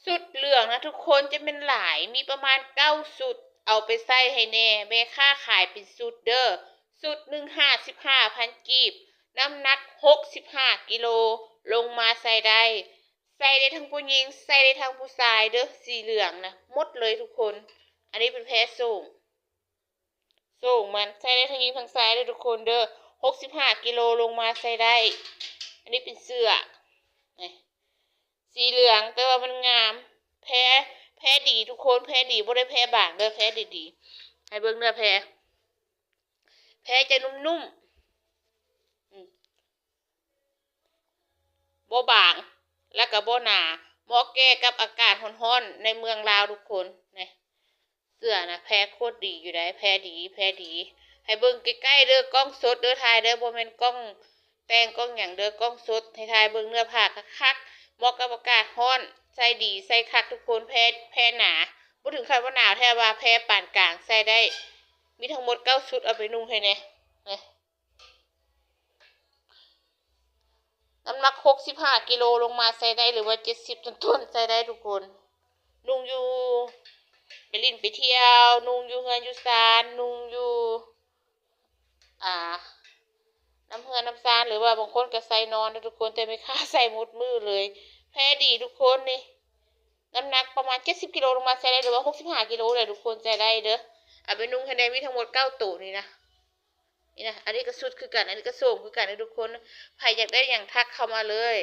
ຊຸດເຫຼືອງນະທຸກຄົນ ຈະແມ່ນຫຼາຍ ມີປະມານເກົ້າຊຸດ ເອົາໄປໃສ່ໃຫ້ແດ່ ແມ່ຄ້າຂາຍເປັນຊຸດເດີ ຊຸດໜຶ່ງຫ້າສິບຫ້າພັນກີບ ນ້ຳໜັກຫົກສິບຫ້າກິໂລ ລົງມາໃສ່ໄດ້ ໃສ່ໄດ້ທັງຜູ້ຍິງ ໃສ່ໄດ້ທັງຜູ້ຊາຍເດີ ສີເຫຼືອງນະ ໝົດເລີຍທຸກຄົນ ອັນນີ້ເປັນແພໂສ້ງ ໂສ້ງມັນໃສ່ໄດ້ທັງຍິງທັງຊາຍເດີທຸກຄົນເດີ ຫົກສິບຫ້າກິໂລລົງມາໃສ່ໄດ້ ອັນນີ້ເປັນເສື້ອ ນີ້ ສີເຫຼືອງ ແຕ່ວ່າມັນງາມ ແພ ແພດີທຸກຄົນ ແພດີ ບໍ່ໄດ້ແພບາງເດີ ແພດີໆ ໃຫ້ເບິ່ງເນື້ອແພ ແພຈະນຸ້ມໆ ອືມ ບໍ່ບາງ ແລ້ວກໍບໍ່ໜາ ເໝາະແກ່ກັບອາກາດຮ້ອນໆ ໃນເມືອງລາວທຸກຄົນ ນີ້ ເສື້ອນະ ແພໂຄດດີຢູ່ໃດ໋ ແພດີ ແພດີ ໃຫ້ເບິ່ງໃກ້ໆເດີ ກ້ອງສົດເດີ ຖ່າຍເດີ ບໍ່ແມ່ນກ້ອງແຕ່ງກ້ອງຫຍັງເດີ ກ້ອງສົດ ໃຫ້ຖ່າຍເບິ່ງເນື້ອຜ້າຄັກໆ ເໝາະກັບອາກາດຮ້ອນ ໃສ່ດີ ໃສ່ຄັກທຸກຄົນ ແພ ແພໜາ ບໍ່ເຖິງຂັ້ນວ່າໜາວ ແທ້ວ່າແພປານກາງ ໃສ່ໄດ້ ມີທັງໝົດເກົ້າຊຸດ ເອົາໄປນຸ່ງໃຫ້ແດ່ ນີ້ ນ້ຳໜັກຫົກສິບຫ້າກິໂລລົງມາໃສ່ໄດ້ ຫຼືວ່າເຈັດສິບຕົ້ນໆ ໃສ່ໄດ້ທຸກຄົນ ນຸ່ງຢູ່ ໄປຫຼິ້ນໄປທ່ຽວ ນຸ່ງຢູ່ເຮືອນຢູ່ຊານ ນຸ່ງຢູ່ ອ່າ ນຳເຮືອນນຳຊານ ຫຼືວ່າບາງຄົນກໍໃສ່ນອນເດີທຸກຄົນ ແຕ່ແມ່ຄ້າໃສ່ໝົດມື້ເລີຍ ແພດີທຸກຄົນນີ້ ນ້ຳໜັກປະມານເຈັດສິບກິໂລລົງມາໃສ່ໄດ້ ຫຼືວ່າຫົກສິບຫ້າກິໂລແຫຼະທຸກຄົນ ໃສ່ໄດ້ເດີ ເອົາໄປນຸ່ງໃຫ້ແດ່ ມີທັງໝົດເກົ້າໂຕນີ້ນະ ນີ້ນະ ອັນນີ້ກໍຊຸດຄືກັນ ອັນນີ້ກໍໂສ້ງຄືກັນເດີທຸກຄົນ ໃຜຢາກໄດ້ຫຍັງທັກເຂົ້າມາເລີຍ